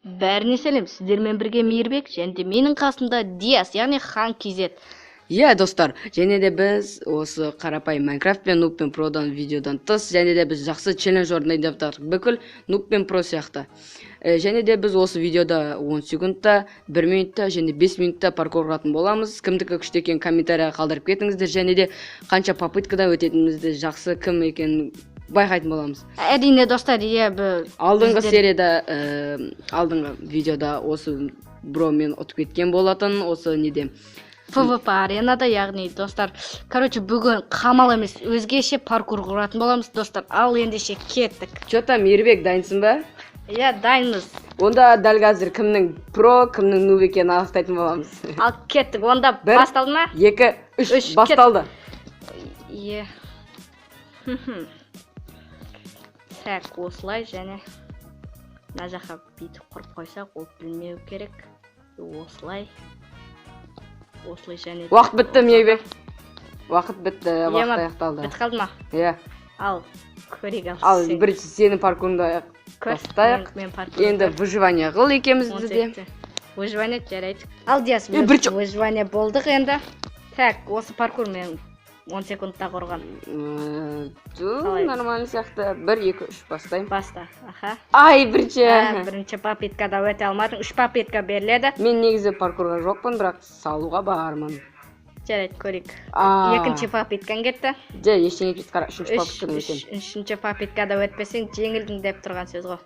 Бәріне сәлем, сіздермен бірге Мейірбек және де менің қасымда Диас, яғни Хан KZ. Иә, достар, және де біз осы қарапайым Майнкрафт пен Нуб пен Продан видеодан тыс, және де біз жақсы челлендж орындайын деп жатырмық, бүкіл Нуб пен Про сияқты. Және де біз осы видеода 10 секундта, 1 минутта және 5 минутта паркур құратын боламыз. Кімдікі күшті екенін комментарияға қалдырып кетіңіздер, және де қанша попыткадан өтетінімізді, жақсы кім екенін байқайтын боламыз. Әрине, достар, иә, Алдыңғы серияда, алдыңғы видеода осы бро мен ұтып кеткен болатын, осы неде? PvP аренада, яғни, достар, короче, бүгін қамал емес, өзгеше паркур құратын боламыз, достар. Ал ендеше кеттік. Че там, Мейірбек, дайынсың ба? Иә, дайынбыз. Онда дәл қазір кімнің про, кімнің нуб екенін анықтайтын боламыз. Ал кеттік, онда. Бір, басталды ма? Екі, үш, Үш, басталды. Иә. Так, осылай және мына жаққа бүйтіп құрып қойсақ, ол білмеу керек. Осылай. Осылай және Уақыт бітті, Мейірбек. Уақыт бітті, Иә уақыт ма, аяқталды. Бітіп қалды ма? Иә. Ал, көрейік, ал. Ал сен бірінші сенің паркурыңды аяқ көр, бастайық. мен паркурды Енді көр. выживание қыл екеумізді де. Выживание, жарайды. Ал, Диас, Е, біз выживание болдық енді. Так, осы паркур мен 10 секундта құрған. Қалай? Нормально сияқты. Бір, екі, үш, бастаймын. Баста. Аха. Ай, бірінші. Ә, бірінші попыткада өте алмадың. Үш попытка беріледі. Мен негізі паркурға жоқпын, бірақ салуға бармын. Жарайды, көрейік. А. Екінші попыткаң кетті. Же, ештеңе етпейді, қара, үшінші Үш, попыткадан өтемін. Үшінші попыткада өтпесең, жеңілдің деп тұрған сөз ғой.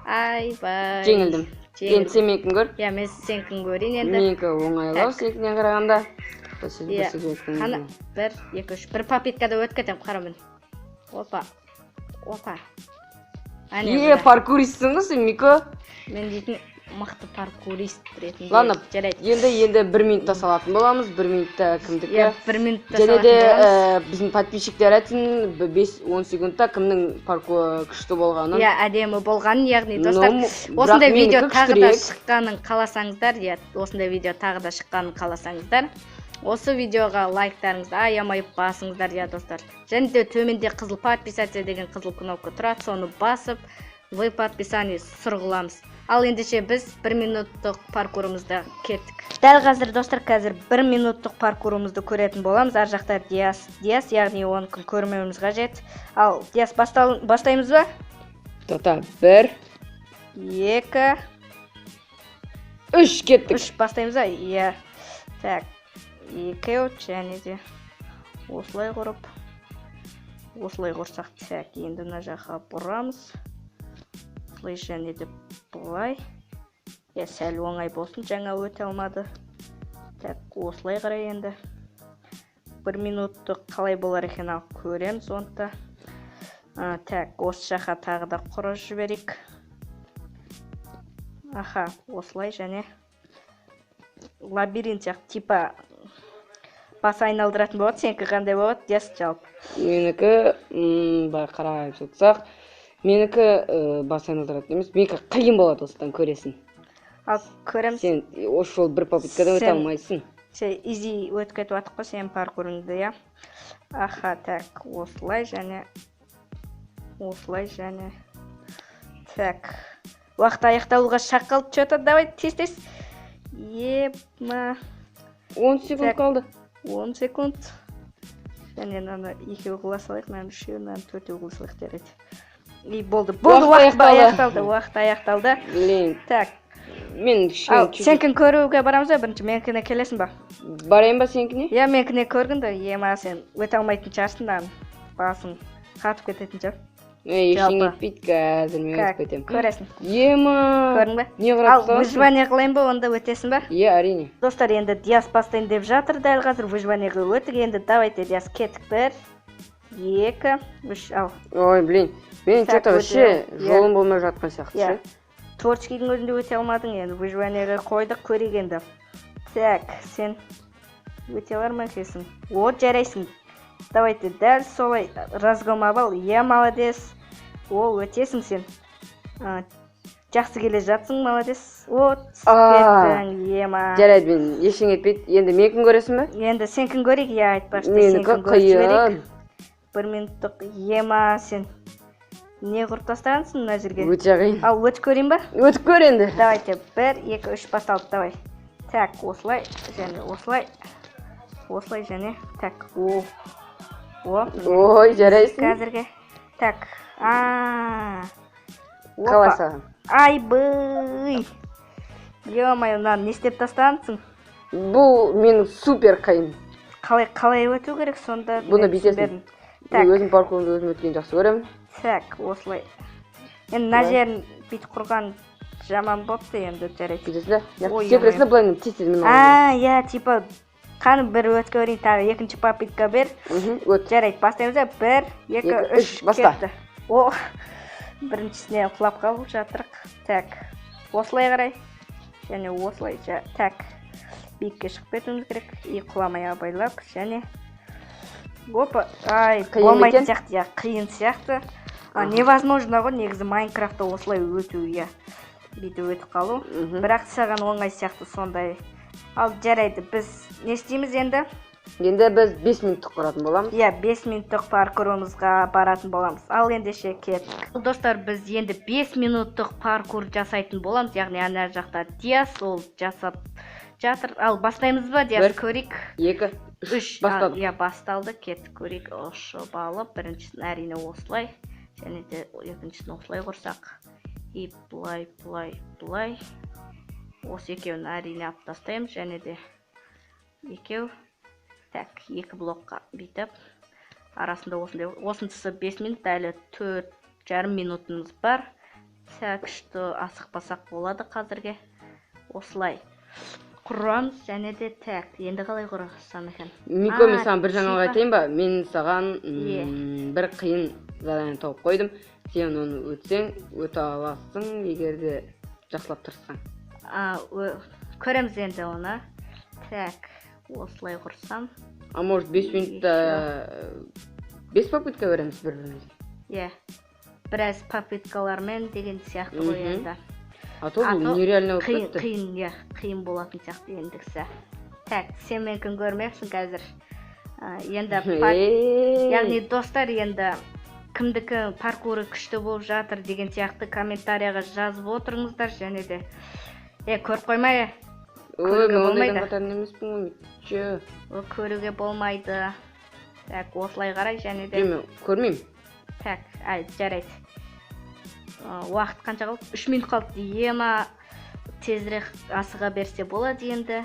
Айбай. Жеңілдім. Жеңілдің. Енді сен менікін көр. Иә, мен сенікін көрейін енді. Менікі оңайлау Так. сенікінен қарағанда. Бір Иә. секунд. Қана, бір, екі, үш. Бір попыткада өтіп кетемін, қара міне. Опа. Опа. Әне, Е, міне. паркуристсің ғой сен, Мико. Мен дейтін мықты паркурист ретінде. Ладно, Жарайды. енді бір минутта салатын боламыз, бір минутта кімдікі. Иә, бір минутта Және салатын де боламыз. Біздің подписчиктер айтсын, 5-10 секундта кімнің паркуры күшті болғанын. Иә, әдемі болғанын, яғни, Ну, достар, бірақ осындай видео менікі тағы да күштірек. шыққанын қаласаңыздар, иә, осындай видео тағы да шыққанын қаласаңыздар, осы видеоға лайктарыңызды аямай басыңыздар, иә, достар. Және де төменде қызыл подписаться деген қызыл кнопка тұрады, соны басып, вы подписание сұрғыламыз. Ал ендеше біз бір минуттық паркурымызды кеттік. Дәл қазір, достар, қазір бір минуттық паркурымызды көретін боламыз. Ар жақта Диас, яғни оныкін көрмеуіміз қажет. Ал, Диас, бастаймыз ба? Тоқта, бір, Екі, үш, кеттік. Үш, бастаймыз ба? Иә. Так, екеу және де осылай құрып, осылай құрсақ, так, енді мына жаққа бұрамыз. Осылай және де былай. Иә, сәл оңай болсын, жаңа өте алмады. Так, осылай қарай енді. Бір минуттық қалай болар екен, ал көреміз оны да. Так, осы жаққа тағы да құрып жіберейік. Аха, осылай және лабиринт сияқты, типа бас айналдыратын болады. Сенікі қандай болады, Диас, жалпы? Менікі, былай қарап жатсақ, менікі бас айналдыратын емес, менікі қиын болады, осыдан көресің. Ал көреміз. Сен осы жолы бір попыткадан өте алмайсың. Сен изи өтіп кетіп жатық қой сенің паркурыңды, иә. Аха, так, осылай және осылай және, так, уақыт аяқталуға шақ қалды че то, давай тез, тез, ема. 10 секунд Так. қалды. 10 секунд. Және мынаны екеу қыла салайық, мынаны үшеу, мынаны төртеу қыла салайық, жарайды. И болды, болды, Уақыт уақыт аяқталды. аяқталды, уақыт аяқталды. Блин, Так, мен ал кішкене сенікін көруге барамыз ба бірінші? Менікіне келесің ба? Барайын ба сенікіне? Иә, менікіне көргін де, ема, сен өте алмайтын шығарсың да, басың қатып кететін шығар. Ей, ештеңе Жалпы. етпейді, қазір мен Как, өтіп кетемін. көресің. Ема. Көрдің бе? Не қарап Ал тұрсың? выживание қылайын ба онда, өтесің ба? Иә, әрине. Достар, енді Диас бастайын деп жатыр, дәл қазір выживаниеге өттік. Енді давайте, Диас, кеттік. Бір, екі, үш, ал. Ой, блин, мен Так, че то вообще өте- жолым болмай жатқан сияқты Иә. ше. Творческийдің өзінде өте алмадың, енді выживаниеге қойдық, көрейік енді. Так, сен өте алар ма екенсің? О, жарайсың. Давайте дәл солай разгон ал. Иә, молодец. О, өтесің сен. А, жақсы келе жатсың, молодец. О, түсіп А. кеттің, ема. Жарайды, мен ештеңе етпейді. Енді менікін көресің бе? Енді сенікін көрейік, иә, айтпақшы, Менікі сенікін көріп жіберейік. қиын. Бір минуттық, ема, сен. Не құрып тастағансың мына жерге? Өте қиын. Ал өтіп көрейін ба? Өтіп көр енді. Давайте, 1, 2, 3 басталды, давай. Так, осылай және осылай. Осылай және так, о. О. Ой, жарайсың. Қазірге. Так. А. Қалай саған? Айбый. Ё-моё, мынаны не істеп тастағансың? Бұл менің супер қиын. Қалай өту керек сонда? Бұны мен бүйтесің. түсінбедім. Мен Так, өзім паркурды өзім өткен жақсы көремін. Так, осылай. Енді мына Былай. жерін бүйтіп құрған жаман болыпты енді, жарайды. Бүйтесің да. Ой, Секіресің да, былай тез тез мен А, иә, типа қаны бір өтіп көрейін, тағы екінші попытка бер. Өт. Жарайды, бастаймыз да. 1, 2, Екі, 3, үш, баста. кетті. О, біріншісіне құлап қалып жатырық. Так, осылай қарай. Және осылай, так, биікке шығып кетуіміз керек. И құламай абайлап, және опа, ай, Қиын болмайтын екен. сияқты, иә, қиын сияқты. Невозможно ғой негізі Майнкрафтта осылай өту, иә. Бүйтіп өтіп қалу. Бірақ саған оңай сияқты сондай. Ал жарайды, біз не істейміз енді? Енді біз 5 минуттық құратын боламыз. Иә, 5 минуттық паркурымызға баратын боламыз. Ал ендеше кеттік. Достар, біз енді 5 минуттық паркур жасайтын боламыз. Яғни ана жақта Диас ол жасап жатыр. Ал бастаймыз ба, Диас? Бір, Көрейік. 2, 3, 3. бастадық. Иә, басталды. Кеттік, көрейік. Ұшып алып, біріншісін әрине осылай, және де екіншісін осылай құрсақ. И былай, былай, былай. Осы екеуін әрине алып тастаймыз, және де екеу. Так, екі блокқа бүйтіп. Арасында осындай, осынысы 5 минут, әлі 4,5 минутымыз бар. Так что асықпасақ болады қазірге. Осылай құрамыз және де так, енді қалай құрасам екен? Мико, мен А, саған бір жаңалық типа. айтайын ба? Мен саған Е. бір қиын задание тауып қойдым. Сен оны өтсең, өте аласың, егер де жақсылап тырыссаң. Көреміз енді оны. Так, осылай құрсам. А может, 5 минутта 5 попытка береміз бір-бірімізге? Иә, біраз попыткалармен деген сияқты ғой енді. А то А бұл то нереально болып қиын, кетті. қиын, иә, қиын болатын сияқты ендігісі. Так, сен менікін көрмепсің қазір. Енді Ей. яғни достар, енді кімдікі паркуры күшті болып жатыр деген сияқты комментарияға жазып отырыңыздар, және де көріп қоймай. Ой, көруге мен ондайдан болмайды. қатар емеспін ғой. Че? О, көруге болмайды. Так, осылай қарай және де. Мен көрмеймін. Так, ай, жарайды. Уақыт қанша қалды? 3 минут қалды. Ема, тезірек асыға берсе болады енді.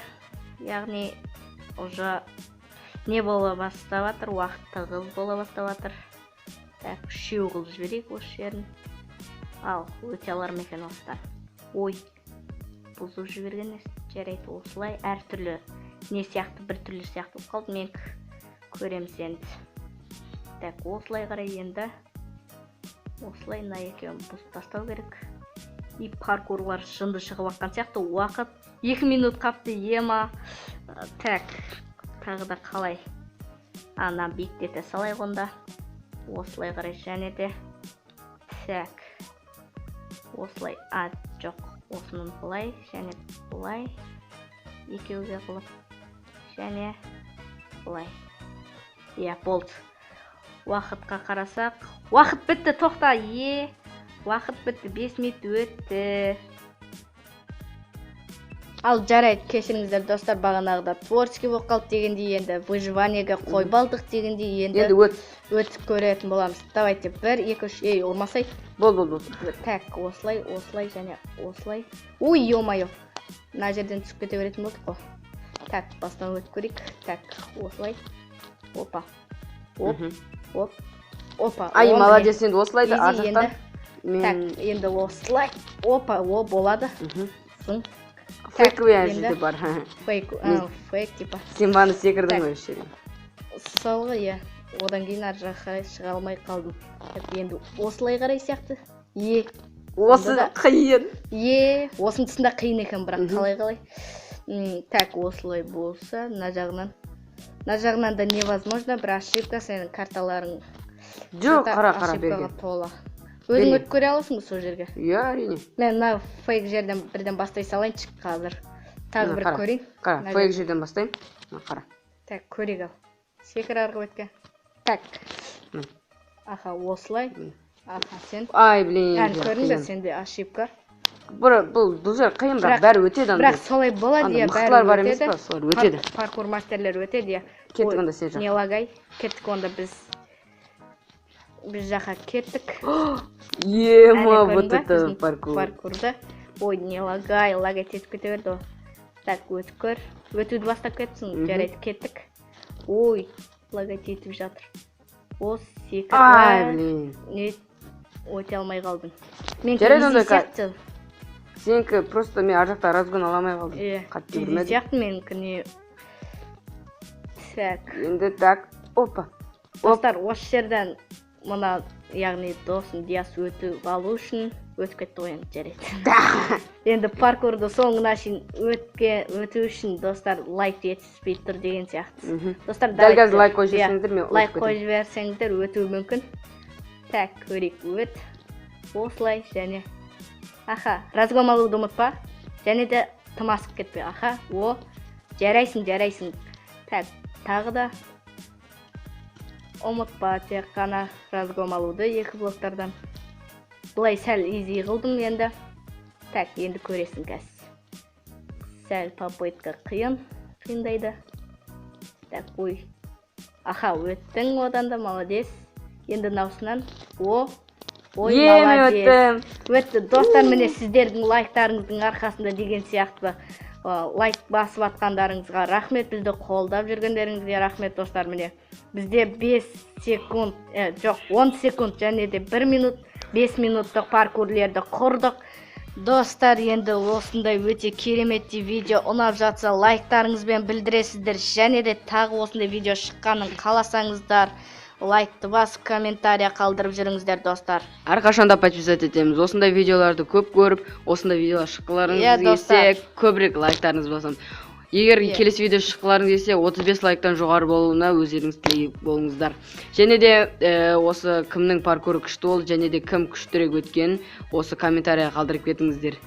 Яғни уже не бола бастап жатыр, уақыт тығыз бола бастап жатыр. Так, үшеу қылып жіберейік осы жерін. Ал, өте алар ма екен осыдан? Ой, бұзып жіберген емес. Жарайды, осылай әртүрлі не сияқты, бір түрлі сияқты болып қалды. Мен көреміз енді. Так, осылай қарай енді. Осылай мына екеуін бұзып тастау керек. И паркурлар жынды шығып жатқан сияқты. Уақыт 2 минут қапты, ема. Так, тағы да қалай? Ана биіктете салайық онда. Осылай қарай және де. Так. Осылай, а, жоқ, осыны былай және былай екеуге қылып және былай. Иә, болды. Уақытқа қарасақ, уақыт бітті, тоқта, е, уақыт бітті, 5 минут өтті. Ал жарайды, кешіріңіздер достар, бағанағыда творческий болып қалды дегендей, енді выживаниеге қойып алдық дегендей, енді Енді өт. өтіп көретін боламыз. Давайте, 1, 2, 3, ей, ұрмасай. Бол, бол, бол. Так, осылай, осылай және осылай. Ой, ё-моё. Мына жерден түсіп кете беретін болдық қой. Так, бастан өтіп көрейік. Так, осылай. Опа. Оп, оп. Опа. Ай, О, молодец, енді осылай да ар Изи жақтан. енді. Так, Мен енді осылай. Опа, о, болады. Сын. Фейковый ана енді. жерде бар. Фейк, фейк типа. Сен бағана секірдің Так. ғой осы жерге. Сол ғой, иә. Одан кейін ар жаққа шыға алмай қалдым. Так, енді осылай қарай сияқты. Е. Осы Онда да- қиын. Е, осының тұсында қиын екен, бірақ қалай-қалай. Так, осылай болса, мына жағынан. Мына жағынан да невозможно, бір ошибка сенің карталарың. Жоқ, қара, қара, Ошибкаға берген. тола. Өзің Берген. өтіп көре аласың ба сол жерге? Иә, әрине. Мен мына фейк жерден бірден бастай салайыншы қазір. Тағы Мына бір қара. көрейін. Қара, Мына фейк жерден бастаймын. Мына қара. Так, көрейік ал. Секір арғы бетке. Так. Міне. Аха, осылай. Міне. Аха, сен. Ай, блин. Әне, көрдің бе, Қиын. сенде ошибка. Бұл жер қиын, бірақ Бірақ- бәрі өтеді андай. Бірақ солай болады, Андай иә, мықтылар бәрі бар емес өтеді. па, солар өтеді. Паркур мастерлер өтеді, иә. Кеттік Ой, онда сен жаққа. Не лагай. Кеттік онда, біз жаққа кеттік. Ема, Әне, вот көрдің бе это біздің паркур. Паркурды. Ой, не лагай, лагать етіп кете берді ғой. Так, өтіп көр. Өтуді бастап кетсің. Жарайды, кеттік. Ой, лагать етіп жатыр. О, секір. Ай, блин. Не, өте алмай қалдың. Мен Жарайды онда. Сияқты. Сенікі просто, мен ар жақта разгон ала алмай қалдым. Иә, Қатты изи жүгірмедім. сияқты менікі, не. Так. Енді так, опа. Оп. Достар, осы жерден мына, яғни досым Диас өтіп алу үшін өтіп кетті ғой енді, жарайды. Енді паркурды соңына шейін өту үшін, достар, лайк жетіспей тұр деген сияқты. Достар, Дәл қазір давайте. лайк қойып Иә, жіберсеңдер, мен лайк өтіп қойып кетемін. жіберсеңдер, өтуі мүмкін. Так, көрейік, өт. Осылай және, аха, разгон алуды ұмытпа және де тым асып кетпе. Аха, о, жарайсың, жарайсың. Так, тағы да ұмытпа тек қана разгон алуды екі блоктардан. Былай сәл изи қылдым енді. Так, енді көресің қазір, сәл попытка қиын, қиындайды. Так, ой, аха, өттің одан да, молодец. Енді мынаусынан, о, ой. Е, мен Молодец. өттім. Өтті, достар. Міне, сіздердің лайктарыңыздың арқасында деген сияқты. Лайк басып жатқандарыңызға рахмет, бізді қолдап жүргендеріңізге рахмет, достар. Міне, бізде 5 секунд, жоқ, 10 секунд және де 1 минут, 5 минуттық паркурлерді құрдық, достар. Енді осындай өте кереметтей видео ұнап жатса, лайктарыңызбен білдіресіздер және де тағы осындай видео шыққанын қаласаңыздар, лайкты басып, комментария қалдырып жүріңіздер, достар. Әрқашанда подписать етеміз. Осындай видеоларды көп көріп, осындай видеолар шыққыларыңыз Иә, келсе, достар. көбірек лайктарыңызды басамыз. Егер Иә. келесі видео шыққыларыңыз келсе, 35 лайктан жоғары болуына өздеріңіз тілек болыңыздар. Және де осы кімнің паркуры күшті болды және де кім күштірек өткен, осы комментарийға қалдырып кетіңіздер.